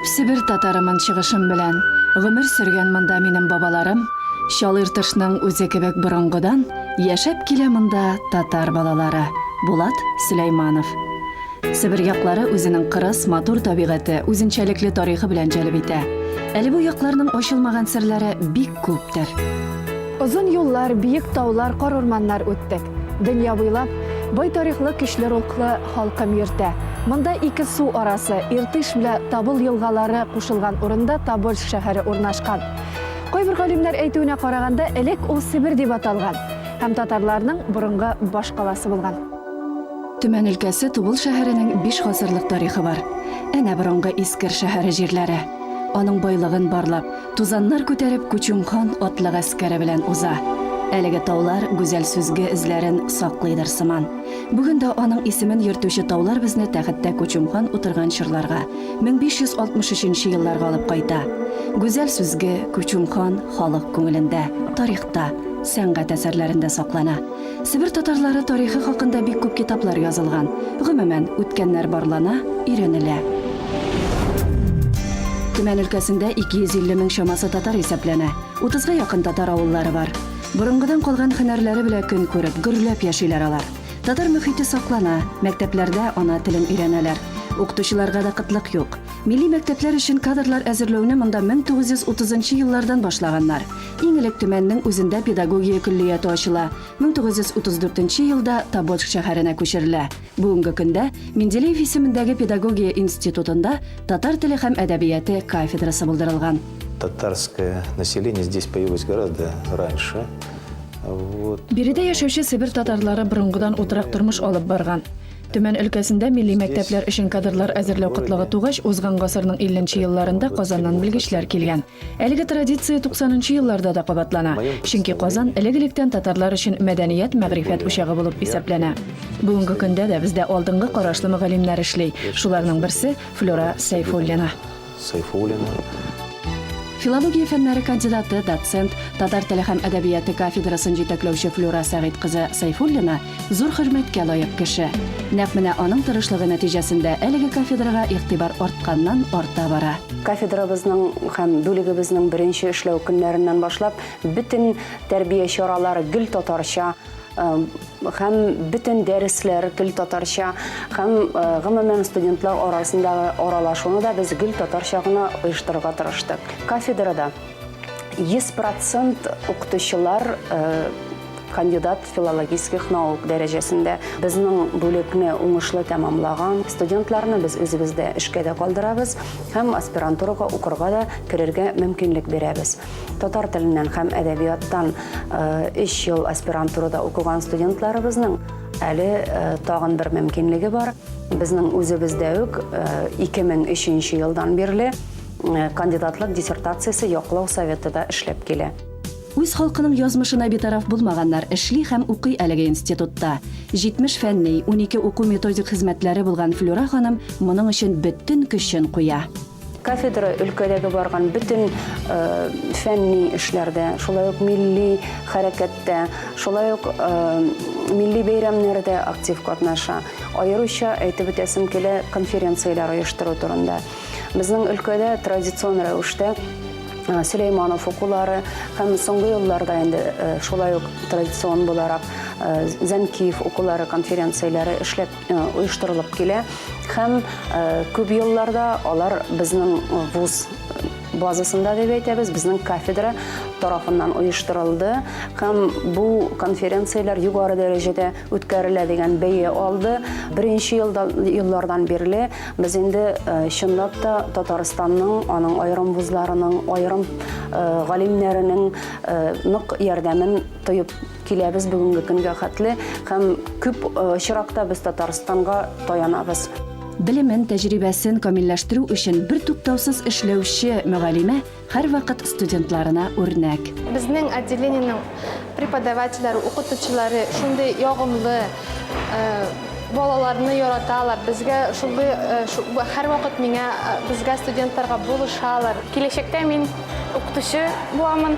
Төп Себер татарымын чыгышым белән. Гомер сөргән монда минем бабаларым. Чал Иртышның үзе кебек борынгыдан Яшәп килә монда татар балалары. Булат Сөләйманов. Себер яклары үзенең кырыс, матур табигате, үзенчәлекле тарихы белән җәлеп итә. Әле бу якларның ачылмаган серләре бик күптер. Озын юллар, биек таулар, кар-урманнар үттек. Дөнья буйлап, бай тарихлы, көчле рухлы халкым йөртә. Монда ике су арасы, Иртыш белә Табыл елгалары кушылган урында Тобольск шәһәре урнашкан. Кайбер галимнәр әйтүенә караганда, элек ул Себер дип аталган һәм татарларның борынгы башкаласы булган. Төмән өлкәсе Тубыл шәһәренең биш гасырлык тарихы бар. Әнә борынгы Искер шәһәре җирләре. Аның байлыгын барлап, тузаннар күтәреп Кучум хан атлы гаскәре белән уза. Әлеге таулар гүзәл сүзге эзләрен саклыйдыр сыман. Бүген дә аның исемен йөртүче таулар безне тәхеттә Кучум хан утырган чорларга, 1563 нче елларга алып кайта. Гүзәл сүзге Кучум хан халык күңелендә, тарихта, сәнгать әсәрләрендә саклана. Себер татарлары тарихы хакында бик күп китаплар язылган. Гомумән, үткәннәр барлана, өйрәнелә. Төмән өлкәсендә 250 мең чамасы татар исәпләнә. Утызга якын татар авыллары бар. Борынгыдан калган һөнәрләре белә көн күреп, гөрләп яшиләр алар. Татар мөхите саклана, мәктәпләрдә ана телен өйрәнәләр. Укытучыларга да кытлык юк. Милли мәктәпләр өчен кадрлар әзерләүне монда 1930 нчы еллардан башлаганнар. Иң элек Төмәннең үзендә педагогия көллияте ачыла, 1934 нче елда Тобольск шәһәренә күчерелә. Бүгенге көндә Менделеев исемендәге педагогия институтында татар теле һәм әдәбияте кафедрасы булдырылган. Татарское население здесь появилось гораздо раньше. Вот. Биредә яшәүче себер татарлары борынгыдан утрак тормыш алып барган. Төмән өлкәсендә милли мәктәпләр өчен кадрлар әзерләү кытлыгы тугач, узган гасырның 50 нче елларында Казаннан белгечләр килгән. Әлеге традиция 90 нчы елларда да кабатлана, чөнки Казан элек-электән татарлар өчен мәдәният, мәгърифәт учагы булып исәпләнә. Бүгенге көндә дә бездә алдынгы карашлы мөгаллимнәр эшли. Шуларның берсе, Флюра Сәйфуллина. Сайфуллина. Филология фәннәре кандидаты, доцент, татар теле һәм әдәбияты кафедрасын җитәкләүче Флюра Сәгыйть кызы Сайфуллина зур хөрмәткә лаек кеше. Нәкъ менә аның тырышлыгы нәтиҗәсендә әлеге кафедрага игътибар артканнан арта бара. Кафедрабызның һәм бүлегебезнең беренче эшләү көннәреннән башлап бөтен тәрбия чаралары гел татарча Һәм бөтен дәресләр гел татарча, һәм гомумән студентлар арасындагы аралашуны да без гел татарча гына оештырырга тырыштык. Кафедрада 100 процент укытучылар кандидат филологических наук дәрәҗәсендә. Безнең бүлекне уңышлы тәмамлаган студентларны без үзебездә эшкә дә калдырабыз һәм аспирантурага укырга да керергә мөмкинлек бирәбез. Татар теленнән һәм әдәбияттан өч ел аспирантурада укыган студентларыбызның әле тагын бер мөмкинлеге бар. Безнең үзебездә үк 2003 елдан бирле кандидатлык диссертациясе яклау советы да эшләп килә. Үз халкының язмышына битараф булмаганнар эшли һәм укый әлеге институтта. 70 фәнни, 12 уку-методик хезмәтләре булган Флюра ханым моның өчен бөтен көчен куя. Кафедра өлкәдәге барган бөтен фәнни эшләрдә, шулай ук милли хәрәкәттә, шулай ук милли бәйрәмнәрдә актив катнаша. Аеруча әйтеп үтәсем килә конференцияләр оештыру турында. Безнең өлкәдә традицион рәвештә Сөләйманов укулары һәм соңгы елларда инде шулай ук традицион буларак Зәнкиев укулары конференцияләре эшләп оештырылып килә һәм күп елларда алар безнең вуз базасында дип әйтәбез, безнең кафедра тарафыннан оештырылды һәм бу конференцияләр югары дәрәҗәдә үткәрелә дигән бәя алды. Беренче еллардан бирле без инде чынлап та Татарстанның, аның аерым вузларының, аерым галимнәренең нык ярдәмен тоеп Киләбез бүгенге көнгә хәтле һәм күп очракта без Татарстанга таянабыз. Белемен, тәҗрибәсен камилләштерү өчен бертуктаусыз эшләүче мөгаллимә һәрвакыт студентларына үрнәк. Безнең отделениенең преподавательләре, укытучылары шундый ягымлы, балаларны яраталар, безгә шундый, һәрвакыт миңа, безгә, студентларга булышалар. Киләчәктә мин укытучы буламын.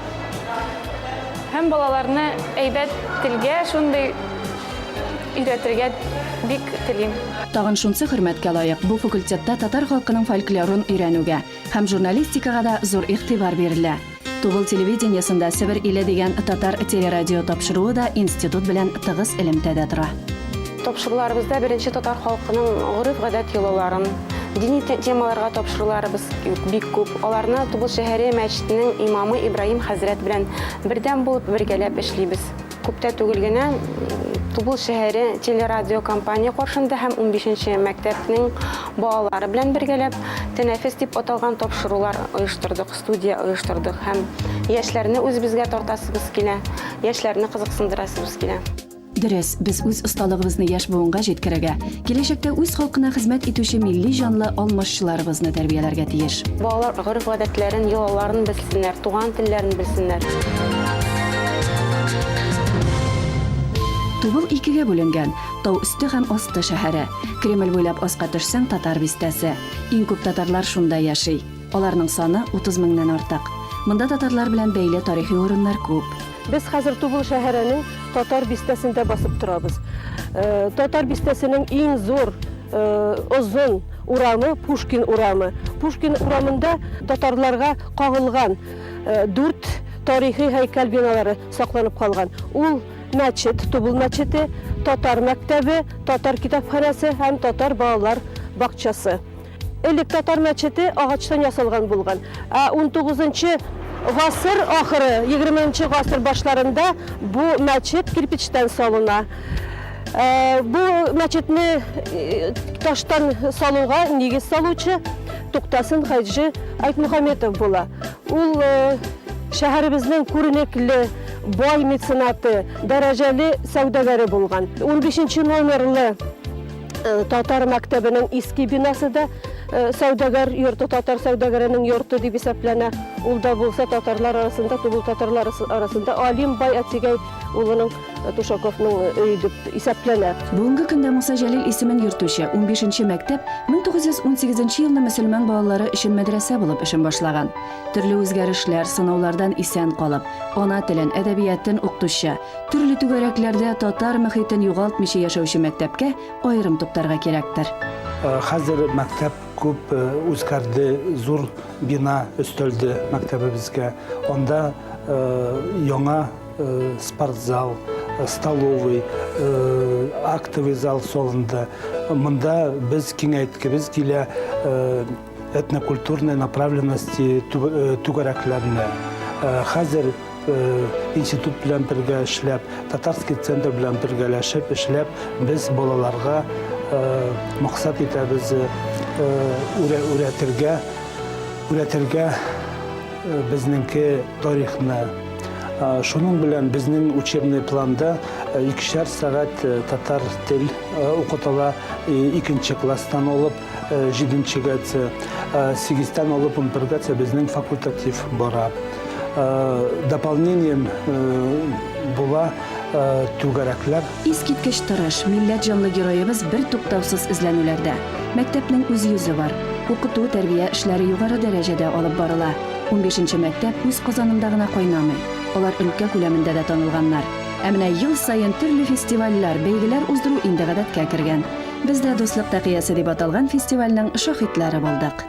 Һәм балаларны әйбәт телгә, шундый өйрәтергә бик телим. Тагын шунсы хөрмәткә лаек, бу факультетта татар халкының фольклорын өйрәнүгә һәм журналистикага да зур игътибар бирелә. Тубыл телевидениесендә Себер иле дигән татар телерадио тапшыруы да институт белән тыгыз элемтәдә тора. Тапшыруларыбызда беренче татар халкының гореф-гадәт йолаларын, дини темаларга тапшыруларыбыз бик күп. Аларны Тубыл шәһәре мәчетенең имамы Ибраһим хәзрәт белән бердәм булып бергәләп эшлибез. Күп тә түгел генә Тубыл шәһәре телерадиокомпания каршында һәм унбишенче мәктәпнең балалары белән бергәләп Тәнәфес дип аталган тапшырулар оештырдык, студия оештырдык һәм яшьләрне үзебезгә тартасыбыз килә, яшьләрне кызыксындырасыбыз килә. Дөрес, без үз осталыгыбызны яшь буынга җиткерергә, киләчәктә үз халкына хезмәт итүче милли җанлы алмашчыларыбызны тәрбияләргә тиеш. Балалар гореф-гадәтләрен, йолаларын белсеннәр, туган телләрен белсеннәр. Тубыл икегә бүленгән, тау өсте һәм асты шәһәре. Кремль буйлап аска төшсәң, татар бистәсе. Иң күп татарлар шунда яши. Аларның саны 30 меңнән артык. Монда татарлар белән бәйле тарихи урыннар күп. Без хәзер Тубыл шәһәренең Татар бистәсендә басып торабыз. Татар бистәсенең иң зур, озын урамы Пушкин урамы. Пушкин урамында татарларга кагылган дүрт тарихи һәйкәл биналары сакланып калган. Ул мәчет, Тубыл мәчете, татар мәктәбе, татар китапханәсе һәм татар балалар бакчасы. Элек татар мәчете агачтан ясалган булган. Ә унтугызынчы гасыр ахыры, егерменче гасыр башларында бу мәчет кирпичтән салына. Бу мәчетне таштан салуга нигез салучы Туктасын Хаҗи Айтмухаметов була. Ул шәһәребезнең күренекле, бай меценаты, дәрәҗәле сәүдәгәре булган. Унбишенче номерлы Татар мәктәбенең иске бинасы да сәүдәгәр йорты, татар сәүдәгәренең йорты дип исәпләнә. Ул да булса татарлар арасында, Тубыл татарлар арасында Алим бай Әтигәй улының Тушаковның өе дип исәпләнә. Бүгенге көндә Муса Җәлил исемен йөртүче унбишенче мәктәп 1918 елны мөселман балалары өчен мәдрәсә булып эшен башлаган. Төрле үзгәрешләр, сынаулардан исән калып, ана телен, әдәбиятын укытучы, Төрле түгәрәкләрдә татар мөхитен югалтмыйча яшәүче мәктәпкә аерым туктарга кирәктер. Хәзер мәктәп күп үзгәрде, зур бина өстәлде мәктәбебезгә. Анда яңа спортзал, столовый, актовый зал салынды. Монда без киңәйткебез килә этнокультурной направленности түгәрәкләрне. Хәзер институт белән бергә эшләп, Татарский центр белән бергәләшеп эшләп, без балаларга максат итәбез үрәтергә, үрәтергә безнеңке тарихны. Шуның белән безнең учебный планда икешәр сәгать татар тел укытыла, икенче класстан алып җиденчегәчә, сигездән алып унбергәчә безнең факультатив бара. Дополнением була түгәрәкләр. Искиткеч тырыш, милләт җанлы героебыз бертуктаусыз эзләнүләрдә. Мәктәпнең үз йөзе бар. Укыту, тәрбия эшләре югары дәрәҗәдә алып барыла. Унбишенче мәктәп үз Казанында гына кайнамый. Алар өлкә күләмендә дә танылганнар. Ә менә ел саен төрле фестивальләр, бәйгеләр уздыру инде гадәткә кергән. Без дә Дуслык тәкыясе дип аталган фестивальнең шаһитлары булдык.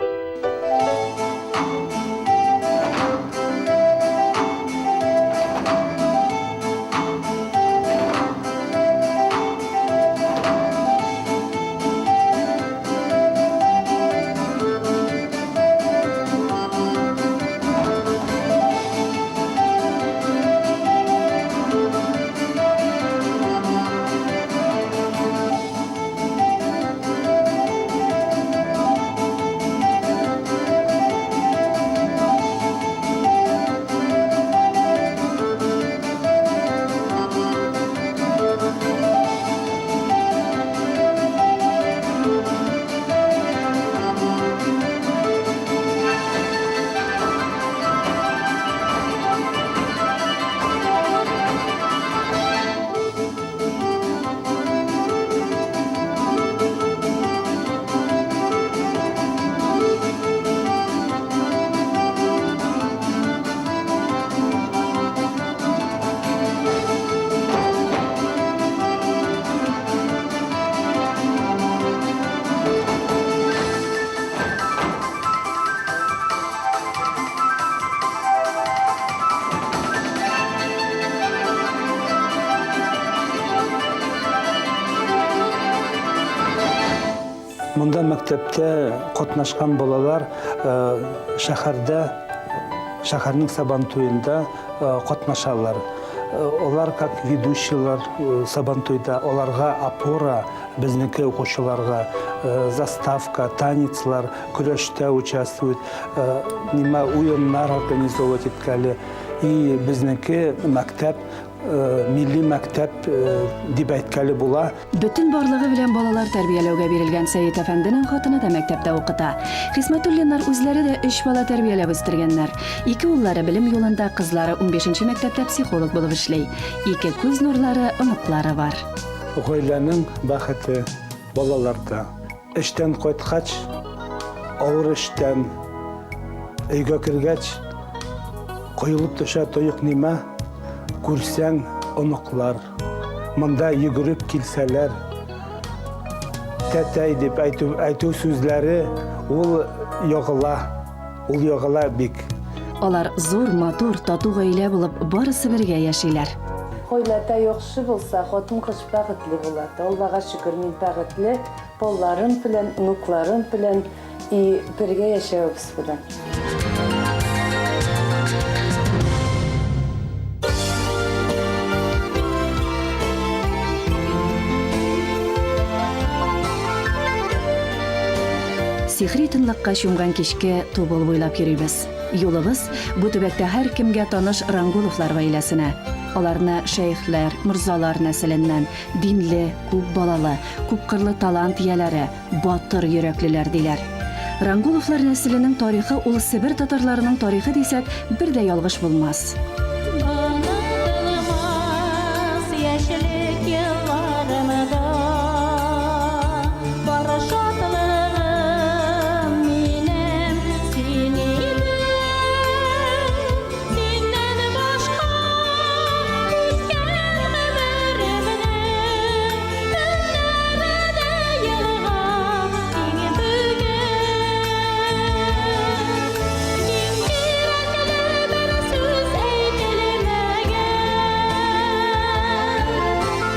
Монда мәктәптә катнашкан балалар шәһәрдә, шәһәрнең Сабантуенда катнашалар. Алар как ведущийлар Сабантуйда, аларга опора безнеке укучыларга, заставка, танецлар, көрәштә участвуют, нимә уеннар организовывать иткәле. И безнеке мәктәп милли мәктәп дип әйткәле була. Бөтен барлыгы белән балалар тәрбияләүгә бирелгән Сәет әфәнденең хатыны да мәктәптә укыта. Хисмәтуллиннар үзләре дә өч бала тәрбияләп үстергәннәр. Ике уллары белем юлында, кызлары унбишенче мәктәптә психолог булып эшли. Ике күз нурлары, оныклары бар. Гаиләнең бәхете, балаларда. Эштән кайткач, авыр эштән өйгә кергәч, коелып төшә тоек нимә, күрсәң, оныклар. Монда йөгереп килсәләр, тәтәй дип әйтү, әйтү сүзләре ул ягыла, ул ягыла бик. Алар зур, матур, тату гаилә булып, барысы бергә яшиләр. Гаиләдә яхшы булса, хатын-кыз бәхетле була. Аллага шөкер, мин бәхетле. Балаларым белән, внукларым белән и бергә яшәвебез белән. Сихри тынлыкка чумган кичке Тубыл буйлап йөрибез. Юлыбыз бу төбәктә һәркемгә таныш Рангуловлар гаиләсенә. Аларны шәехләр, морзалар нәселеннән, динле, күп балалы, Күпкырлы талант ияләре, батыр йөрәклеләр, диләр. Рангуловлар нәселенең тарихы ул Себер татарларының тарихы дисәк, бер дә ялгыш булмас. Онытылмас яшьлек елларымда Бар шатлыгым минем син идең. Синнән башка үткән гомеремнең көннәре дә елга тиң бүген. Иң кирәкле бер сүз әйтелмәгән.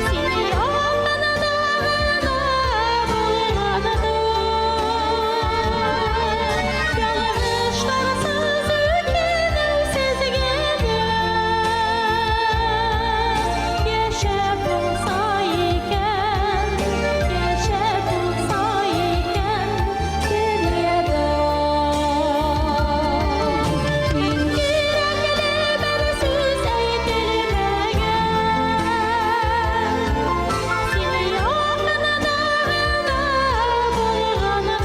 Син якында гына булганда, ялгышларсыз үкенүсез генә яшәп булса икән, яшәп булса икән дөньяда. Иң кирәкле бер сүз әйтелмәгән. Син якында гына булганда,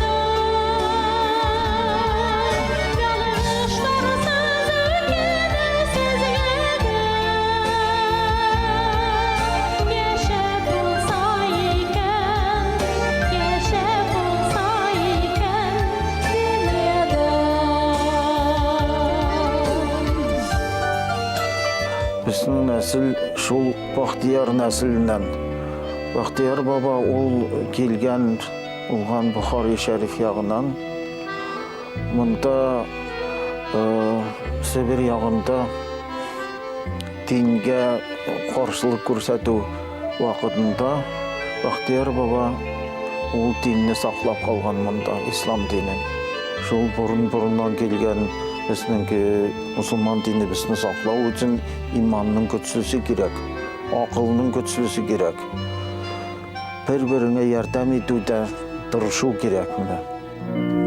ялгышларсыз үкенүсез генә яшәп булса икән, яшәп булса икән дөньяда. Безнең нәсел шул Бахтияр нәселеннән. Бахтияр баба ул килгән булган Бохари Шәриф ягыннан. Монда Себер ягында дингә каршылык күрсәтү вакытында Бахтияр баба ул динне саклап калган монда, ислам динен. Шул борын-борыннан килгән безнеңке мусульман динебезне саклау өчен иманның көчлесе кирәк, акылның көчлесе кирәк. Бер-береңә ярдәм итүдә тырышу кирәк менә.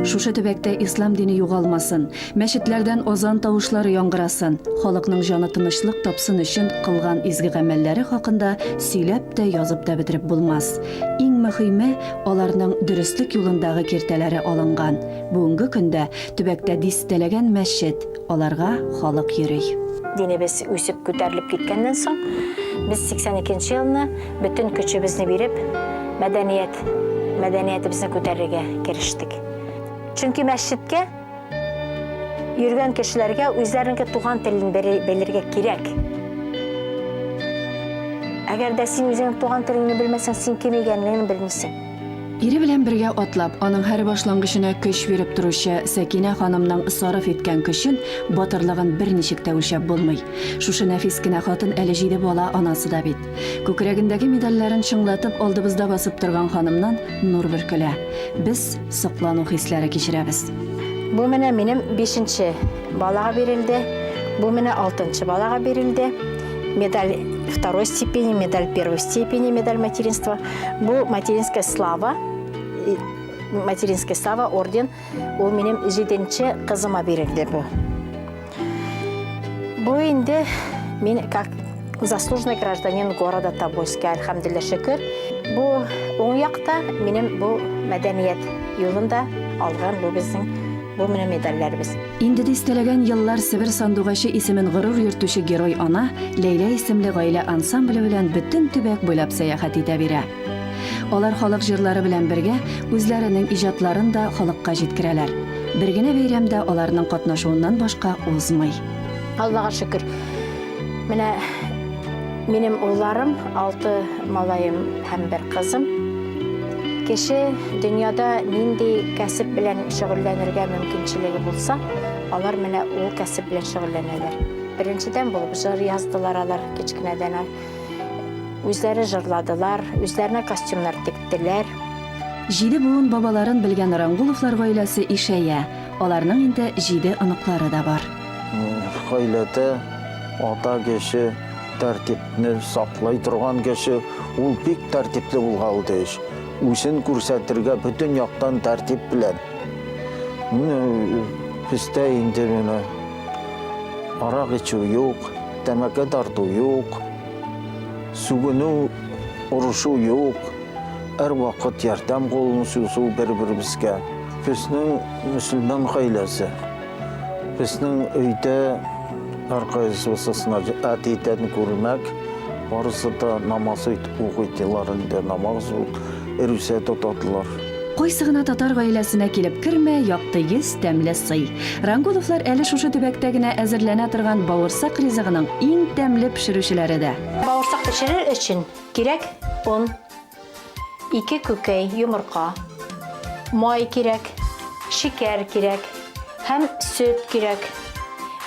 Шушы төбәктә ислам дине югалмасын, мәчетләрдән азан тавышлары яңгырасын, халыкның җаны тынычлык тапсын өчен кылган изге гамәлләре хакында сөйләп тә, язып та бетереп булмас. Иң мөхиме, аларның дөреслек юлындагы киртәләре алынган. Бүгенге көндә төбәктә дистәләгән мәчет, аларга халык йөри. Динебез үсеп күтәрелеп киткәннән соң, без 82 нче елны бөтен көчебезне биреп, мәдәният, мәдәниятебезне күтәрергә керештек. Чөнки мәсҗидкә йөргән кешеләргә үзләренеке туган телен белергә кирәк. Әгәр дә син үзеңнең туган телеңне белмәсәң, син кем икәнлегеңне белмисең. Ире белән бергә атлап, аның һәр башлангычына көч биреп торучы Сәкинә ханымның сарыф иткән көчен, батырлыгын берничек тә үлчәп булмый. Шушы нәфис кенә хатын әле җиде бала анасы да бит. Күкрәгендәге медальләрен чыңлатып алдыбызда басып торган ханымнан нур бөркелә. Без соклану хисләре кичерәбез. Бу менә минем бишенче балага бирелде, бу менә алтынчы балага бирелде. Медаль второй степени, медаль первой степени, медаль материнства. Бу материнская слава, материнская слава орден, ул минем җиденче кызыма бирелде бу. Бу инде мин как заслуженный гражданин города Тобольска, әлхәмдүлилләһ шөкер. Бу уң якта минем бу мәдәният юлында алган бу безнең бу менә медальләребез. Инде дистәләгән еллар Себер сандугачы исемен горур йөртүче герой ана Ләйлә исемле гаилә ансамбле белән бөтен төбәк буйлап сәяхәт итә бирә. Алар халык җырлары белән бергә үзләренең иҗатларын да халыкка җиткерәләр. Бер генә бәйрәм дә аларның катнашуыннан башка узмый. Аллага шөкер, менә минем улларым, алты малаем һәм бер кызым. Кеше дөньяда нинди кәсеп белән шөгыльләнергә мөмкинчелеге булса, алар менә ул кәсеп белән шөгыльләнәләр. Беренчедән булып җыр яздылар алар кечкенәдән. Үзләре җырладылар, үзләренә костюмнар тектеләр. Җиде буын бабаларын белгән Рангуловлар гаиләсе ишәя, аларның инде җиде оныклары да бар. Гаиләдә ата кеше тәртипне саклый торган кеше, ул бик тәртипле булгалы тиеш. Үзен күрсәтергә бөтен яктан тәртип белән. Менә бездә инде менә арак эчү юк, тәмәке тарту юк, сүгенү, орышу юк. Һәрвакыт ярдәм кулын сузу бер-беребезгә. Безнең мөселман гаиләсе. Безнең өйдә һәркайсыбызны әтидән күрмәк, барысы да намаз укыйдылар инде, намаз рүзә тотадылар. Кайсы гына татар гаиләсенә килеп кермә, якты йөз, тәмле сый. Рангуловлар әле шушы төбәктә генә әзерләнә торган бавырсак ризыгының иң тәмле пешерүчеләре дә. Бавырсак пешерер өчен кирәк он, Ике күкәй, йомырка, май кирәк, шикәр кирәк һәм сөт кирәк.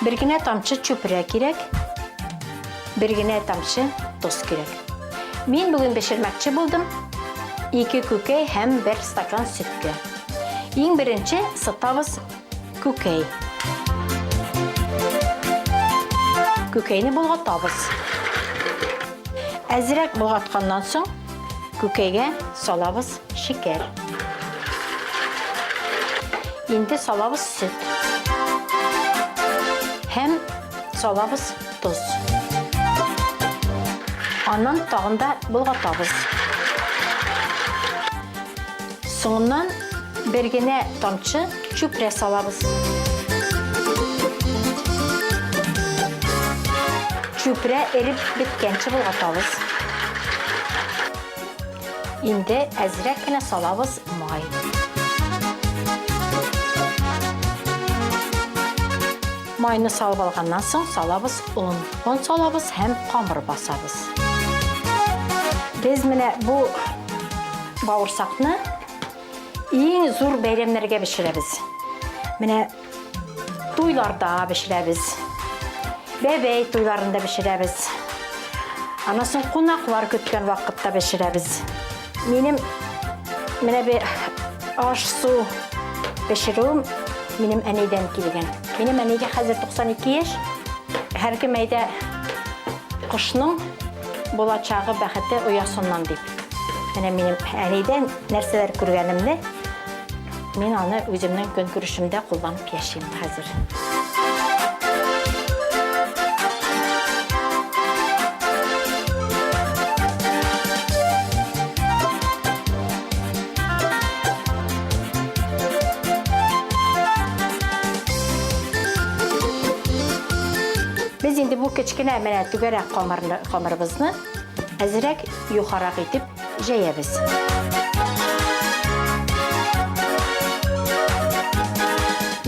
Бер генә тамчы чүпрә кирәк, бер генә тамчы тоз кирәк. Мин бүген пешермәкче булдым ике күкәй һәм бер стакан сөткә. Иң беренче сытабыз күкәй. Күкәйне болгатабыз. Әзрәк болгатканнан соң, күкәйгә салабыз шикәр. Инде салабыз сөт. Һәм салабыз тоз. Аннан тагын да болгатабыз. Соңыннан бер генә тамчы чүпрә салабыз. Чүпрә эреп беткәнче болгатабыз. Инде әзрәк кенә салабыз май. Майны салып алганнан соң салабыз он. Он салабыз һәм камыр басабыз. Без менә бу бавырсакны иң зур бәйрәмнәргә пешерәбез. Менә туйларда пешерәбез. Бәбәй туйларында пешерәбез. Аннан соң кунаклар көткән вакытта пешерәбез. Минем менә бу аш-су пешерүем минем әнидән килгән. Минем әнигә хәзер 92 яшь. Һәркем әйтә, кошның булачагы бәхете оясыннан дип. Менә минем әнидән нәрсәләр күргәнемне мин аны үземнең көнкүрешемдә кулланып яшим хәзер. Без инде бу кечкенә менә түгәрәк камырны, камырыбызны әзрәк юхарак итеп җәябез.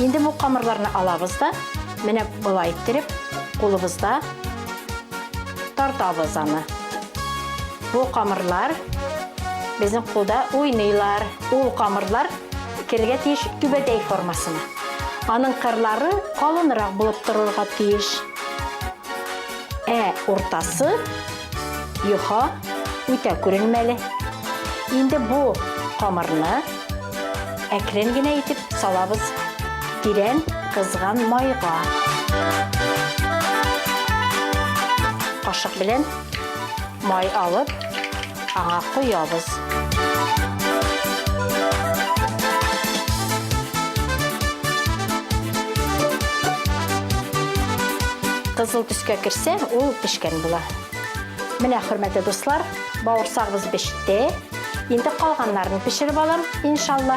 Инде бу камырларны алабыз да, менә болай иттереп, кулыбызда тартабыз аны. Бу камырлар безнең кулда уйныйлар. Ул камырлар керергә тиеш түбәтәй формасына. Аның кырлары калынрак булып торырга тиеш. Ә уртасы юха үтә күренмәле. Инде бу камырны әкрен генә итеп салабыз тирән кызган майга. Кашык белән май алып, аңа коябыз. Кызыл төскә керсә, ул пешкән була. Менә, хөрмәтле дуслар, бавырсагыбыз пеште. Инде калганнарын пешереп алам, иншалла.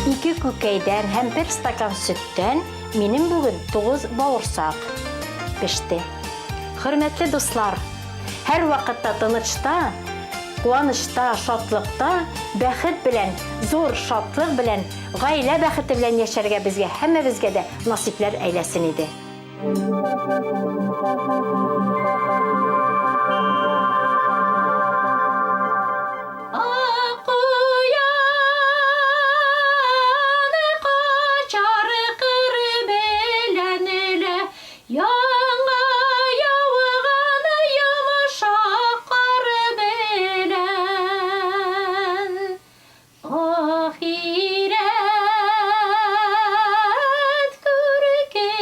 Ике күкәйдән һәм бер стакан сөттән минем бүген 9 бавырсак пеште. Хөрмәтле дуслар, һәрвакытта тынычта, куанычта, шатлыкта, бәхет белән, зур шатлык белән, гаилә бәхете белән яшәргә безгә һәммәбезгә дә насыйпләр әйләсен иде. Яңа яуган йомшак кар белән Ахирәт күрке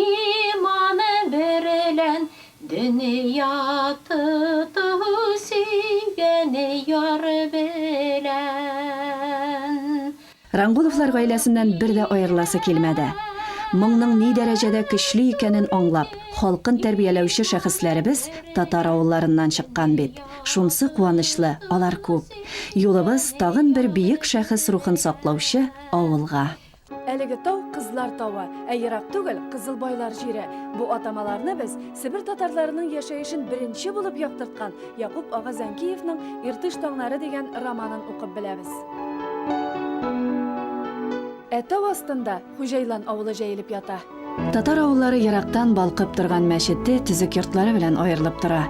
иман берлән Дөнья тоту сөйгән яр белән. Рангуловлар гаиләсеннән бер дә аерыласы килмәде. Моңның ни дәрәҗәдә көчле икәнен аңлап, халкын тәрбияләүче шәхесләребез татар авылларыннан чыккан бит. Шунсы куанычлы, алар күп. Юлыбыз тагын бер бөек шәхес рухын саклаучы авылга. Әлеге тау Кызлар тавы, ә ерак түгел Кызылбайлар җире. Бу атамаларны без Себер татарларының яшәешен беренче булып яктырткан Якуб ага Зәнкиевның Иртыш таңнары дигән романын укып беләбез. Ә тау астында Хуҗайлан авылы җәелеп ята. Татар авыллары ерактан балкып торган мәчете, төзек йортлары белән аерылып тора.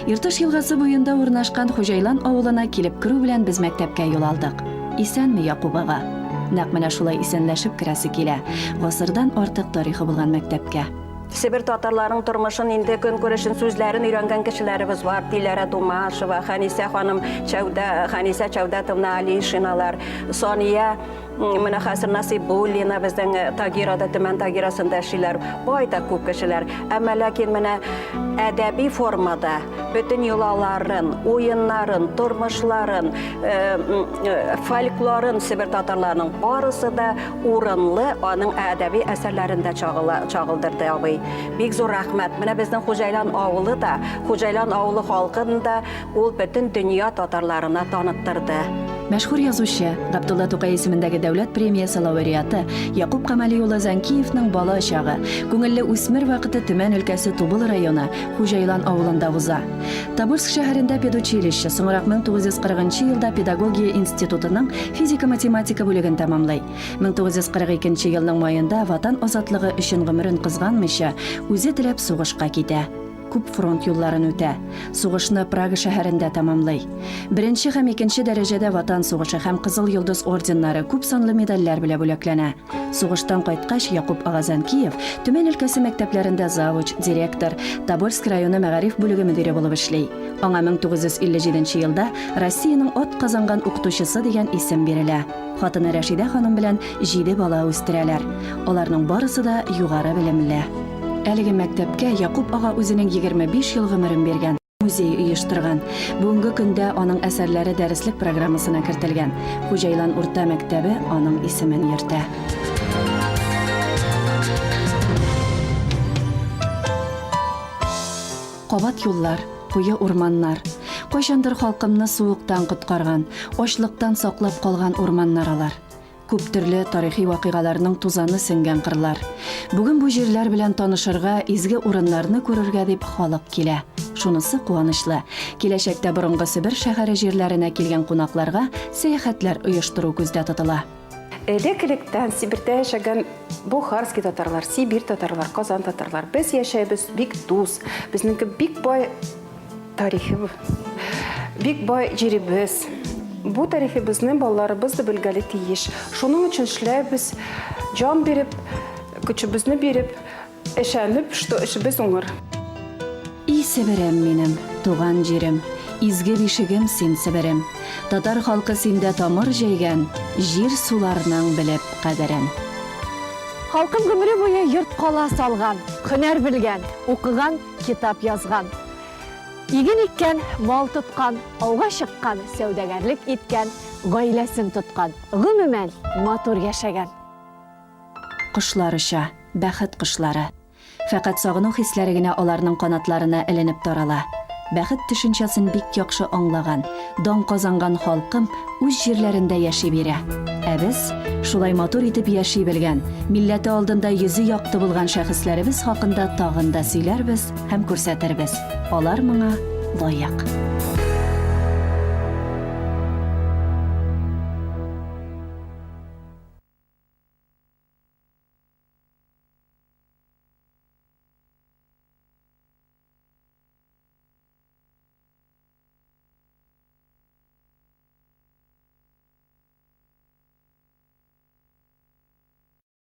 Иртыш елгасы буенда урнашкан Хуҗайлан авылына килеп керү белән без мәктәпкә юл алдык. Исәнме, Якуб ага? Нәкъ менә шулай исәнләшеп керәсе килә, гасырдан артык тарихы булган мәктәпкә. Себер татарларының тормышын, инде көнкүрешен, сүзләрен өйрәнгән кешеләребез бар. Диләрә Тумашева, Хәнисә ханым Чәүдә, Хәнисә Чәүдәтовна Алишиналар, Сания менә хәзер Насыйбуллина безнең э, Тагирада, Төмән Тагирасында эшлиләр. Байтак күп кешеләр. Әмма ләкин менә әдәби формада бөтен йолаларын, уеннарын, тормышларын, э, э, фольклорын Себер татарларының барысы да урынлы аның әдәби әсәрләрендә чагыла, чагылдырды абый. Бик зур рәхмәт. Менә безнең Хуҗайлан авылы да, Хуҗайлан авылы халкын да ул бөтен дөнья татарларына таныттырды. Мәшһүр язучы, Габдулла Тукай исемендәге дәүләт премиясе лауреаты Якуб Камали улы Зәнкиевның бала чагы, күңелле үсмер вакыты Төмән өлкәсе Тубыл районы Хуҗайлан авылында уза. Тобольск шәһәрендә педучилище, соңрак 1940 нчы елда педагогия институтының физика-математика бүлеген тәмамлый. 1942 нче елның маенда Ватан азатлыгы өчен гомерен кызганмыйча, үзе теләп сугышка китә. Күп фронт юлларын үтә. Сугышны Прага шәһәрендә тәмамлый. Беренче һәм икенче дәрәҗәдә Ватан сугышы һәм Кызыл Йолдыз орденнары, күп санлы медальләр белә бүләкләнә. Сугыштан кайткач, Якуб ага Зәнкиев Төмән өлкәсе мәктәпләрендә завуч, директор, Тобольск районы мәгариф бүлеге мөдире булып эшли. Аңа 1957 нче елда Россиянең атказанган укытучысы дигән исем бирелә. Хатыны Рәшидә ханым белән җиде бала үстерәләр. Аларның барысы да югары белемле. Әлеге мәктәпкә Якуб ага үзенең 25 ел гомерен биргән. Музей оештырган. Бүгенге көндә аның әсәрләре дәреслек программасына кертелгән. Хуҗайлан урта мәктәбе аның исемен йөртә. Кабат юллар, куе урманнар. Кайчандыр халкымны суыктан коткарган, ачлыктан саклап калган урманнар алар. Күп төрле тарихи вакыйгаларның тузаны сеңгән кырлар. Бүген бу җирләр белән танышырга, изге урыннарны күрергә дип халык килә. Шунысы куанычлы, киләчәктә борынгы Себер шәһәре җирләренә килгән кунакларга сәяхәтләр оештыру күздә тотыла. Элек-электән Себердә яшәгән бохарский татарлар, Сибирь татарлар, Казан татарлар. Без яшәйбез бик дус. Безнеке бик бай тарихы, бик бай җиребез. Бу тарихыбызны балаларыбыз да белгәли тиеш. Шуның өчен эшләбез, җан биреп, көчебезне биреп, ышанып, что эшебез уңыр. И Себерем минем, туган җирем, Изге бишегем син, Себерем. Татар халкы синдә тамыр җәйгән, Җир-суларның белеп кадерен. Халкым гомере буе йорт-кала салган, һөнәр белгән, укыган, китап язган. Иген иккән, мал тоткан, ауга чыккан, сәүдәгәрлек иткән, гаиләсен тоткан, гомумән, матур яшәгән. Кошлар оча, бәхет кошлары. Фәкать сагыну хисләре генә аларның канатларына эленеп тарала. Бәхет төшенчәсен бик яхшы аңлаган, дан казанган халкым үз җирләрендә яши бирә. Ә без, шулай матур итеп яши белгән, милләте алдында йөзе якты булган шәхесләребез хакында тагын да сөйләрбез һәм күрсәтербез. Алар моңа лаек.